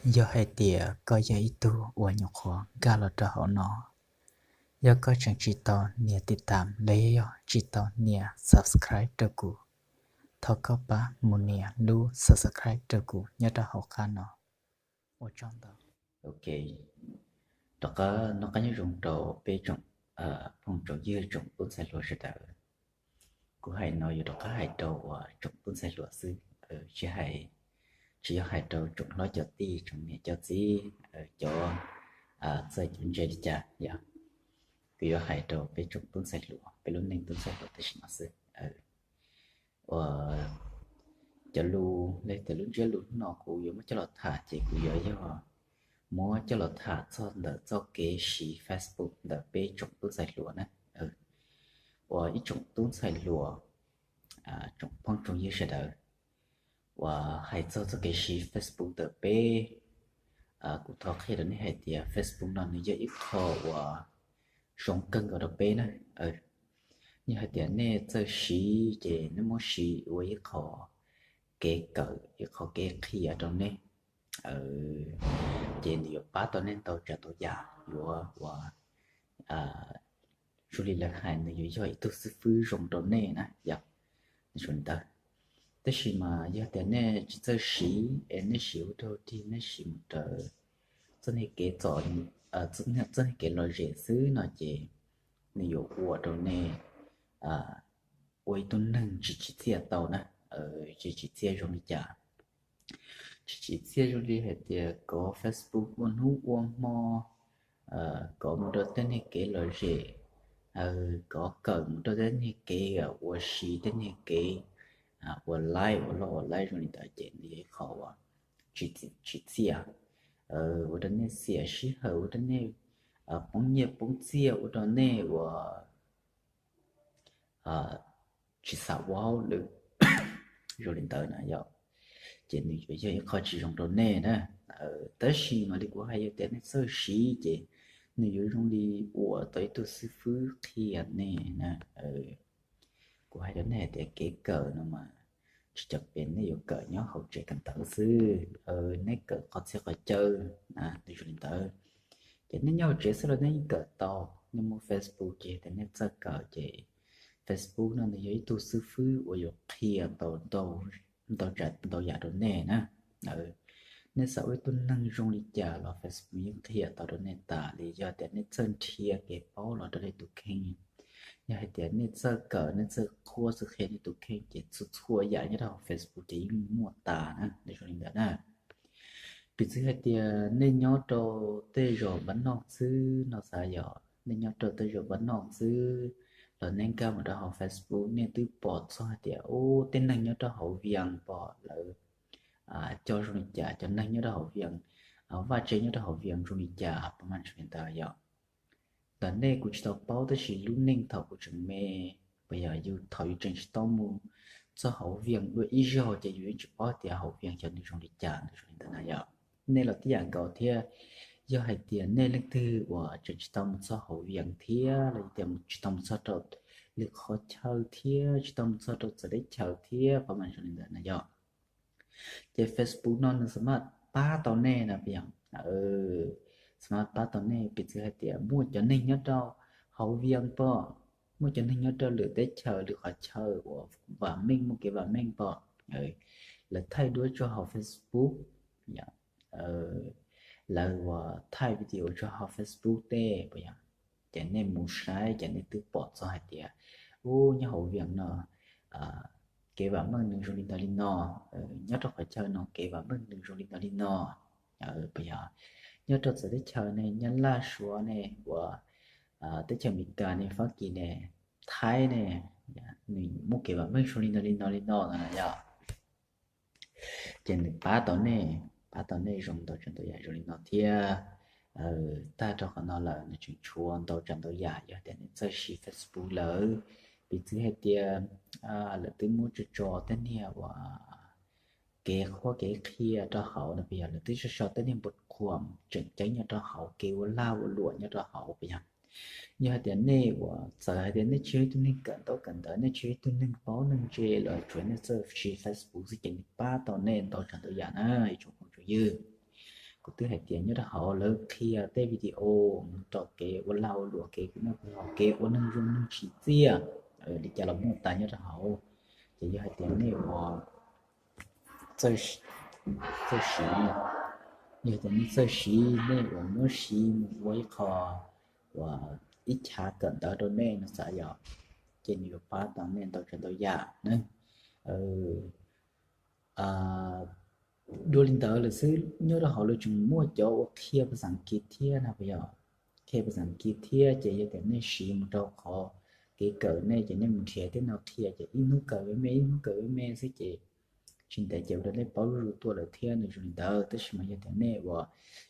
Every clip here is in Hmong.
Yog hais tias koj yog ib tug uas nyuam qhuav nkag los rau hauv no, yog koj tseem tsis tau nias tiv tam los yog tsis tau nias subscribe rau kuv, thov koj pab mus nias lub subscribe rau kuv nyob rau hauv qab no. Ua tsaug ntau. Ok, rov qab noj qab nyob zoo rau peb tsoom phooj tsoom ywg tsoom tub ntxhais hluas sawv daws. Kuv hais no yuav rov qab hais rau uas tsoom tub ntxhais hluas xwb, tsis hais, tsis yog hais rau tsoom hlob cov tij tsoom niam cov txiv, cov txawj cov ntse li cas yog, kuv yuav hais rau peb tsoom tub ntxhais hluas, peb lub neej tub ntxhais hluas tam sim no xwb. Uas cov lus, tias lub ntsiab lus hnub no kuv yuav muab coj los tham ces kuv yuav yog muab coj los tham txog ntawm txoj kev siv Facebook ntawm peb tsoom tub ntxhais hluas na. Uas ib tsoom tub ntxhais hluas, tsoom phooj tsoom ywg sawv daws, uas hais txog txoj kev siv Facebook ntawm peb, kuv thov qhia rau nej hais tias Facebook no nws yog ib qho uas zoo kawg nkaus rau peb na. Yog hais tias nej txawj siv ces nej muab siv ua ib qho kev kawm, ib qho kev qhia rau nej, ces nws yuav pab tau nej ntau tsav ntau yam, yuav ua zoo li lawv hais nws yuav yog ib tug xib fwb zoo rau nej na yom. Ntawd, tab sis mas yog tias nej tsis txawj siv es nej siv ua rau tig nej siv mus raws txoj niag kev txom, txoj niag kev lom zem xwb no ces nws yuav ua rau nej ua ib tug neeg tsis tsim txiaj tau na. Tsis tsim txiaj zoo li cas? Tsis tsim txiaj zoo li hais tias kov Facebook ua hnub ua hmo, kov mus rau tej niag kev lom zem, kov kawm mus rau tej niag kev ua si, tej niag kev ua laib ua loj ua laib zoo li ntawd ces nws yog ib qho uas tsis tsim txiaj, ua rau nej xiam sij hawm, ua rau nej poob nyiaj poob txiaj, ua rau nej uas tsis xav ua hauj lwm zoo li ntawd na yom, ces nws yuav yog ib qho tsis zoo rau nej na. Tab sis mas li kuv hais, yog tias nej txawj siv ces nws yuav zoo li ua tau ib tug xib fwb qhia nej na. Kuv hais rau nej hais tias kev kawm no mas tsis cov pes nej yuav kawm nyob hauv tsev kawm ntawv xwb, nej kawm qhov txhia qhov chaw na, nws zoo li ntawd. Ces nej nyob hauv tsev xwb los nej yeej kawm tau. Nej muaj Facebook ces tias nej txawj kawm ces Facebook no nws yog ib tug xib fwb uas yuav qhia tau ntau tsav ntau yam rau nej na. Nej xav ua ib tug neeg zoo li cas los Facebook yeej qhia tau rau nej tas li. Yog tias nej txawj nrhiav kev paub los rau nej tus kheej, yog hais tias nej txawj kawm nej txawj qhuab xwm qhia nej tus kheej ces txhua txhua yam nyob rau hauv Facebook ces yeej muaj tas na, nws zoo li ntawd na. Piv txwv hais tias nej nyob rau tej zos npab noj xwb no xav yog nej nyob rau tej zos npab noj xwb los nej nkag mus rau hauv Facebook nej twb pom txog hais tias ub, tej neeg nyob rau hauv Vias pom lawv coj zoo li cas, cov neeg nyob rau hauv Vias, vaj tse nyob rau hauv Vias zoo li cas, pab mas zoo li ntawd yom. Ntawm nej kuv tsis tau paub, tab sis lub neej thaum kuv tseem me, puas yog, yus thaum yus tseem tsis tau mus txog hauv Vias dua ib zaug ces yus yeej tsis paub tias hauv Vias xyov nws zoo li cas, nws zoo li ntawd na yom. Nej los tib yam nkaus thiab, yog hais tias nej leej twg uas tseem tsis tau mus txog hauv Vias thiab los yog tias tsis tau mus txog rau lwm qhov chaw thiab tsis tau mus txog rau txawv teb chaws thiab, pab mas zoo li ntawd na yom. Ces Facebook no nws xav mas pab tau nej na, puas yog? Xav mas pab tau nej, piv txwv hais tias muaj cov neeg nyob rau hauv Vias pom, muaj cov neeg nyob rau lwm teb chaws lwm qhov chaw uas vam meej, muaj kev vam meej pom, lawv thaij duab tso hauv Facebook, lawv uas thaij video tso hauv Facebook tej, puas yog? Ces nej mus saib ces nej twb pom txog hais tias ub, nyob hauv Vias no kev vam meej nws zoo li ntawd li no, nyob rau qhov chaw no kev vam meej nws zoo li ntawd li no, puas yog? Nyob rau txawv teb chaws ne, Nyab Laj, Suav ne, uas teb chaws Amelikas ne, Fab Kis ne, Thaib ne, nws muaj kev vam meej zoo li ntawd li no li no no yom. Ces nws pab tau nej, pab tau nej zoo ntau tsav ntau yam zoo li no thiab. Tag rau qhov no lawm nws tseem tshuav ntau tsav ntau yam, yog tias nej txawj siv Facebook lawm, piv txwv hais tias lawv twb muab tso tso tej niag uas kev qhuab kev qhia rau hauv no, puas yog? Lawv twb tso tso tej niag npus khuam tseem ceeb nyob rau hauv, kev ua lag ua luam nyob rau hauv, puas yog? Yog hais tias nej uas txawm hais tias nej tsis yog ib tug neeg kawm ntaub kawm ntawv, nej tsis yog ib tug neeg paub neeg ntse los tsuav nej txawj siv Facebook xwb ces nws pab tau nej ntau tsav ntau yam na ib tsoom phooj tsoom ywg. kuv twb hais tias nyob rau hauv lawv qhia tej video mus rau kev ua lag ua luam, kev khwv noj khwv haus, kev ua neeg zoo neeg tsim txiaj li cas los muaj tas nyob rau hauv. Ces yog hais tias nej ua txawj siv, yog tias nej txawj siv, nej uas muab siv mus ua ib qho uas ib chav kawm ntawv rau nej no xav yog, ces nws yuav pab tau nej ntau tsav ntau yam na. Dua li ntawd lawm xwb, nyob rau hauv lawv tseem muaj cov uas qhia pha xav kis thiab na, puas yog? Qhia pha xav kis thiab ces yog tias nej siv mus rau qhov kev kawm nej ces nej mus nrhiav tej no qhia ces ib hnub kawm me me, ib hnub kawm me me xwb ces tsis ntev ces ua rau nej paub zuj zus tuaj lawm thiab. Nws zoo li ntawd, tab sis mas yog tias nej uas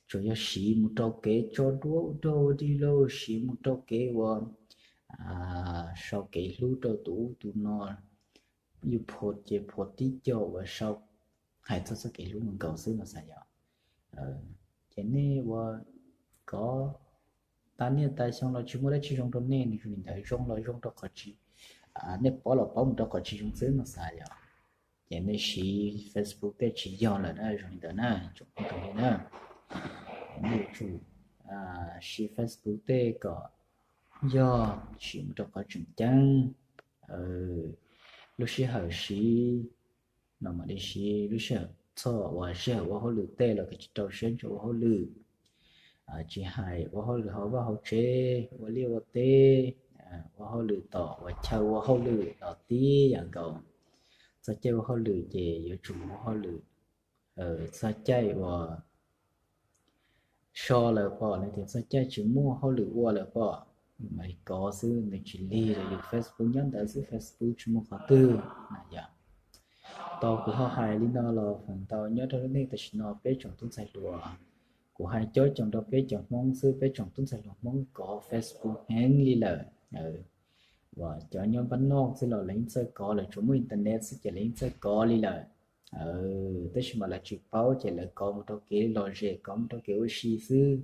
tsuas yog siv mus rau kev tso duab ua dog ua dig los siv mus rau kev uas sau kev hlub rau tus ub tus no, yus phuam ces phuam tib co uas sau hais txog txoj kev hlub nkaus xwb no xav yog, ces nej ua kov tas niaj tas xyoo los tsis muaj dab tsi zoo rau nej, nws zoo li ntawd, zoo los zoo rau qhov tsis, nej paub los paub mus rau qhov tsis zoo xwb no xav yog. Ces nej siv Facebook tej tsis yog lawm na, zoo li ntawd na, tsoom phooj ywg na. Nej yuav tsum siv Facebook tej kom yog, siv mus rau qhov tseem ceeb. Lub sij hawm siv no mam li siv, lub sij hawm txog uas sij hawm ua hauj lwm tej los kav tsij rau siab ntso ua hauj lwm. Tsis hais ua hauj lwm hauv vaj hauv tsev, ua liaj ua teb, ua hauj lwm tom uas chaw ua hauj lwm los tib yam nkaus. Txog caij ua hauj lwm ces yuav tsum ua hauj lwm, txog caij uas so lawm pom, los tias txog caij tsis muaj hauj lwm ua lawm pom, mam li kov xwb, nws tsis lig los yus Facebook nyob ntawd xwb, Facebook tsis muaj qhov twg na yom. Tau kuv ho hais li no los feem ntau nyob rau lub neej tam sim no peb tsoom tub ntxhais hluas, kuv hais coob coob rau peb cov Hmoob xwb, peb tsoom tub ntxhais hluas Hmoob kov Facebook heev li lawm. Uas cov nyob npab noj xwb los lawv yeej txawj kov, lawv tsuas muaj internet xwb ces lawv yeej txawj kov li lawm. Tab sis mas lawv tsis paub ces lawv kov mus rau kev lom zem, kov mus rau kev ua si xwb.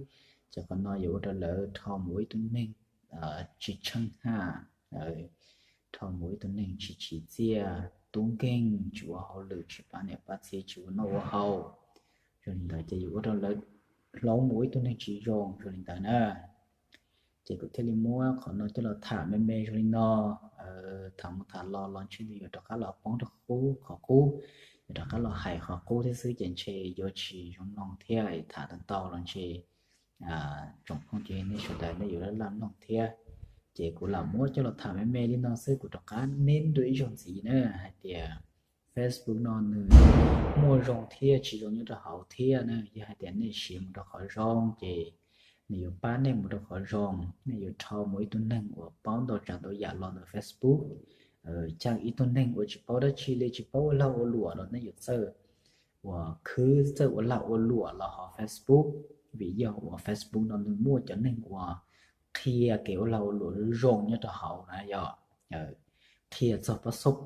Ces qhov no yuav ua rau lawv rho mus ua ib tug neeg tsis tsheej haj, rho mus ua ib tug neeg tsis tsim txiaj, tub nkeeg, tsis ua hauj lwm, tsis pab niam pab txiv, tsis ua noj ua haus. Zoo li ntawd ces yuav ua rau lawv hloov mus ua ib tug neeg tsis zoo zoo li ntawd na. Ces kuv thiaj li muab qhov no coj los tham me me zoo li no. Tham mus tham los los ntshe nws yuav rov qab los poob rau qub qhov qub, yuav rov qab los hais qhov qub thiab xwb ces ntshe yuav tsis zoo mloog thiab, tham tau ntau los ntshe tsoom phooj ywg nej sawv daws nej yuav laj laj mloog thiab. Ces kuv lam muab coj los tham me me li no xwb, kuv rov qab neb dua ib zaug ntxiv na hais tias Facebook no nws muaj zoo thiab tsis zoo nyob rau hauv thiab na. Yog hais tias nej siv mus rau qhov zoo ces nws yuav pab nej mus rau qhov zoo, nej yuav rho mus ib tug neeg uas paub ntau tsav ntau yam los ntawm Facebook. Cas ib tug neeg uas tsis paub dab tsi li, tsis paub ua lag ua luam los nej yuav txawj uas khwv txawj ua lag ua luam los hauv Facebook, vim yog uas Facebook no nws muaj cov neeg uas qhia kev ua lag ua luam zoo nyob rau hauv na yog, qhia txog pab xob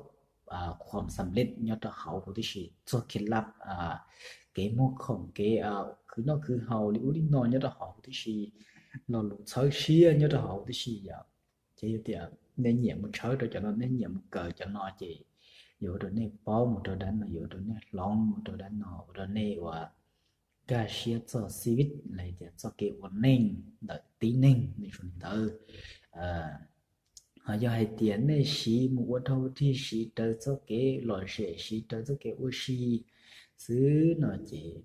khuam xam lej nyob rau hauv huv tib si, txog kev lab, kev muag khoom, kev khwv noj khwv haus li ub li no nyob rau hauv huv tib si, lo lus txhawb siab nyob rau hauv huv tib si yom. Ces yog tias nej nyiam mus tshawb rau cov no, nej nyiam mus kawm cov no ces yuav ua rau nej paub mus rau dab no, yuav ua rau nej hloov mus rau dab no, ua rau nej uas nkag siab txog xib vib los tias txoj kev ua neej ntawm tib neeg, nws zoo li ntawd. Ho yog hais tias nej siv mus ua dog dig, siv raws txoj kev lom zem, siv raws txoj kev ua si xwb no ces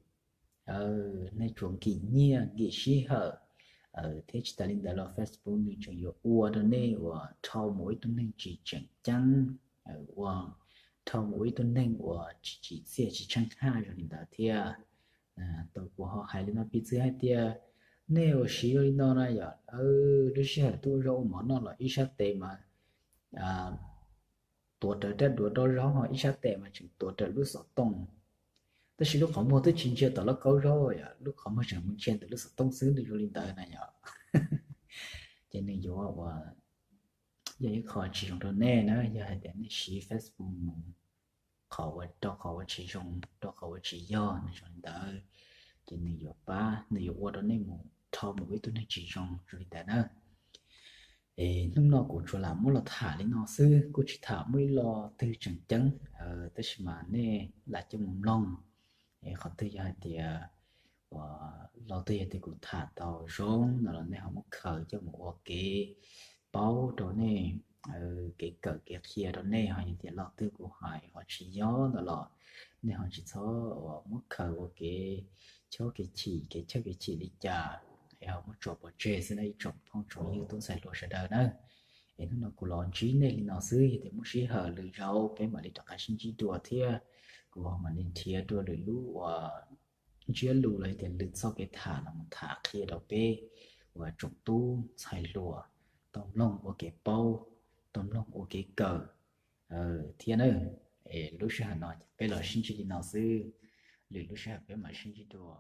nej tsuas nkim nyiaj nkim sij hawm, thiab tsis tas li ntawd los Facebook nws tseem yuav ua rau nej uas rho mus ua ib tug neeg tsis tseem ceeb, ua rho mus ua ib tug neeg uas tsis tsim txiaj tsis tsheej haj zoo li ntawd thiab. Tau kuv ho hais li no piv txwv hais tias nej uas siv zoo li no na yom, lub sij hawm tuaj ua zaub ua mov noj los ib sab tes mas tuav rawv rab duav rau zaub, ho ib sab tes mas tseem tuav rawv lub xov tooj. Tab sis lub qhov muag twb tsis ntsia tom lauj kaub zaub, lub qhov muag tseem mus ntsia ntawm lub xov tooj xwb, nws zoo li ntawd na yom. Ces nws yuav ua, yog ib qho tsis zoo rau nej na, yog hais tias nej siv Facebook mus qhov ua, rau qhov ua tsis zoo, rau qhov ua tsis yog, nws zoo li ntawd. Ces nws yuav pab, nws yuav ua rau nej mus rho mus ua ib tug neeg tsis zoo zoo li ntawd na. Es hnub no kuv tsuas lam muab los tham li no xwb, kuj tsis tham muaj ib lo twg tseem ceeb, tab sis mas nej lam coj mus mloog. Es qhov twg yog hais tias uas lo twg yog tias kuv tham tau zoo no los nej ho muab khaws coj mus ua kev paub rau nej, kev kawm kev qhia rau nej. Ho yog tias lo twg kuv hais ho tsis yog no los nej ho tsis txhob uas muab khaws ua kev chob kev chim, kev chawb kev chim li cas, es ho muab tso pov tseg xwb na ib tsoom phooj tsoom ywg tub ntxhais hluas sawv daws na. Es hnub no kuv los ntsib nej li no xwb, yog tias muaj sij hawm lwm zaus peb mam li rov qab sib ntsib dua thiab. Kuv mam li nrhiav dua lwm lub uas ntsiab lus los yog tias lwm txoj kev tham los mus tham qhia rau peb uas tsoom tub ntxhais hluas tau mloog ua kev paub, tau mloog ua kev kawm thiab na. Es lub sij hawm no ces peb los sib ntsib li no xwb, lwm lub sij hawm peb mam sib ntsib dua.